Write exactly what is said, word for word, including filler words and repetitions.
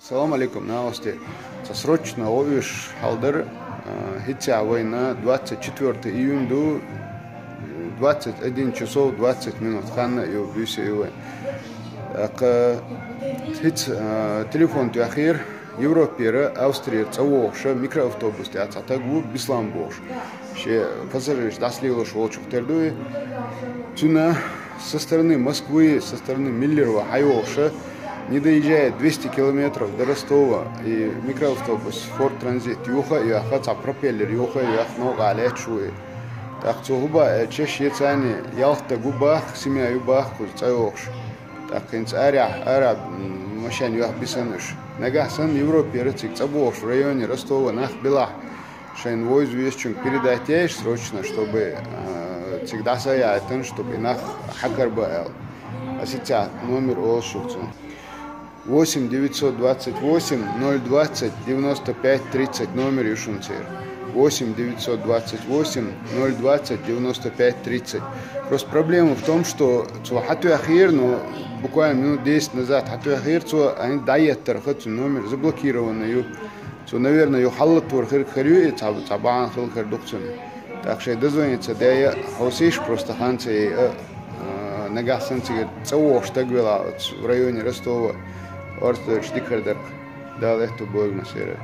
Салам алейкум, наости. Цхьа срочно гӀо оьшуш хьал дара, а, хӀинца вайна двадцать четвёртый июнь ду, двадцать один часов двадцать минут ханна ю, буьйса ю вайн. ТӀаккха хӀинца, а, телефон тоьхира, Европера, Австрера цӀа вогӀуша микроавтобус тӀехь цхьа таг ву, Беслан бохуш. Шен пассажираш дӀасалелош волчух тера ду и. Цуьнан со стороны Москвы, со стороны Миллерово хьайогӀуша, не доезжая двести километров до Ростова, и микроавтобус Форд Транзит юха а йоьхна, цхьа пропеллер юха а йоьхна, новкъа лаьтташ ву и. ТӀаккха цо хӀун боху аьлча, шен царна ялх таг ву боху, семья ю боху кхуза цӀа йогӀуш. ТӀаккха хӀинца арахь, арахь, м, машен йоьхна бисина уьш. Нагахь санна Европера цига цӀа богӀуш районе Ростова нах белахь, шайна вовза везачуьнга передать еш срочно, чтобы, а, цига дӀасаяйтина, чтобы и нах хьакарбан аьлла. Ас хӀинца номер олуш ю цуьнан. Восемь девятьсот двадцать восемь ноль двадцать девяносто пять тридцать номер ю шуна церан. Восемь девятьсот двадцать восемь ноль двадцать девяносто пять тридцать. Просто проблема в том, что цо хьатоьхира, но буквально минут десять назад хьатоьхира цо, а хӀинца дӀаеттарх цуьнан номер заблокированный ю. Цо, наверное, юха хьаллатор хир хир ю, и цхьа, цхьа бахьана хила хир ду-кх цуьнан. ТӀаккха шайн дозвониться даьй а хьовсийша, просто ханна ца яй а, а, нагахь санна цигара цӀа вогӀуш таг велахь оцу в районе Ростова, орца доьлча дика хир дара-кх. Дала аьтту бойла массеран.